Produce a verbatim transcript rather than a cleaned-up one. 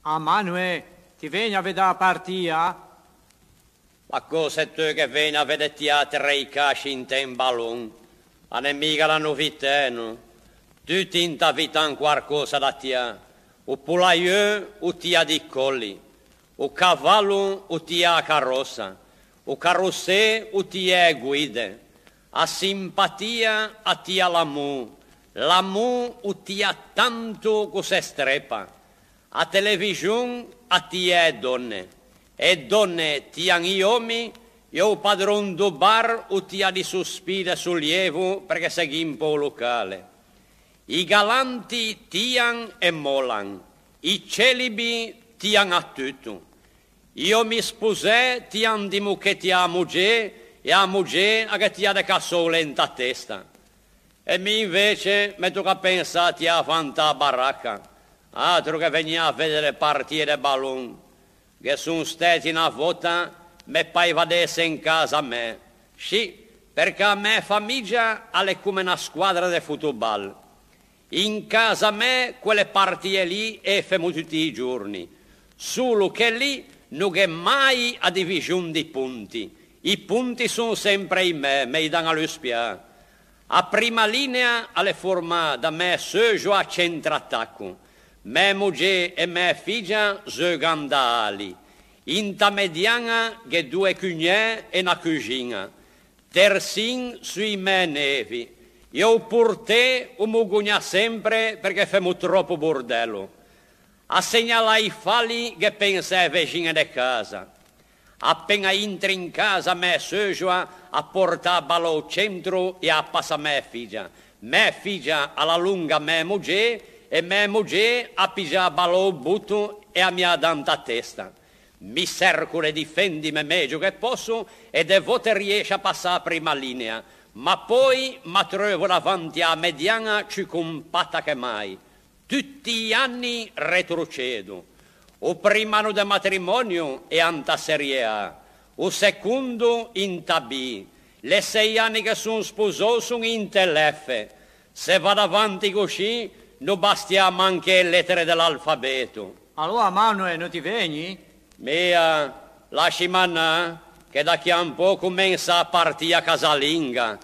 Ah, Manue, ti vegni a vedâ a partia? Ma cöse tu che vegni a vedê ti à trei casci inte un balon? A l'é miga na novitæ, no? Tutti inta vita àn quarcösa da tiâ. O polaieu o tia di coli, o cavallo o tia a carròssa, o carrossê o tia e guide, a simpatia a tia l'amô, l'amô o tia tanto ch'o se strepa, a televixon a tia e dònne, e dònne tian i òmi, e o padron do bar o tia di sospì de solievo perché se gh'impa o locale. I galanti tian e mòlan, i celibi tian a tutto. I òmi sposæ tian di mochetiâ a mogê e a mogê a ghe tia de cassoule inta testa. E mi invece me toca pensâ a tiâ fantâ a baraca. Atro che vegnî a vedê e partie de balon. Ghe son stæti na vòta, me paiva de esse in casa mæ. Scì, perché a mæ famigia a l'é comme na squadra de fotobal. In casa mæ quelle partie lì e femo tutti i giorni. Solo che lì no gh'é mai a divixon di ponti. I ponti son sempre i mæ, me i dan a l'uspiâ. A prima linea a l'é formâ da mæ seujoa centratacco, mæ mogê e mæ figia zeugan da ali. Inta mediaña gh'é doe cugnæ e na cuxiña. Tersin sui mæ nevi. E o portê o mogogna sempre perché femo tròppo bordello. A segnalâ i fali ghe pensa e vexiñe de casa. Apeña intri in casa mæ seujoa a porta a balla a-o centro e a passa a mæ figia. Mæ figia a l'alonga mæ mogê e mæ mogê a piggia a balla a-o boto e a me â dà inta testa. Mi cerco de difendime megio che posso e de vote riescio a passâ a prima linea, ma poi m'attreuvo davanti a-a mediaña ciù compatta che mai. Tutti i anni retrocedo. O prim'anno de matrimonio ea inta Serie A, o secondo inta B. L'é sei anni che son sposou, son inte l'F. Se va davanti coscì, no bastià manche e lettere de l'alfabeto. Aloa, Manue, no ti vegni? Mia, lascime anâ, che da chì a un pö o comensa a partia casalinga.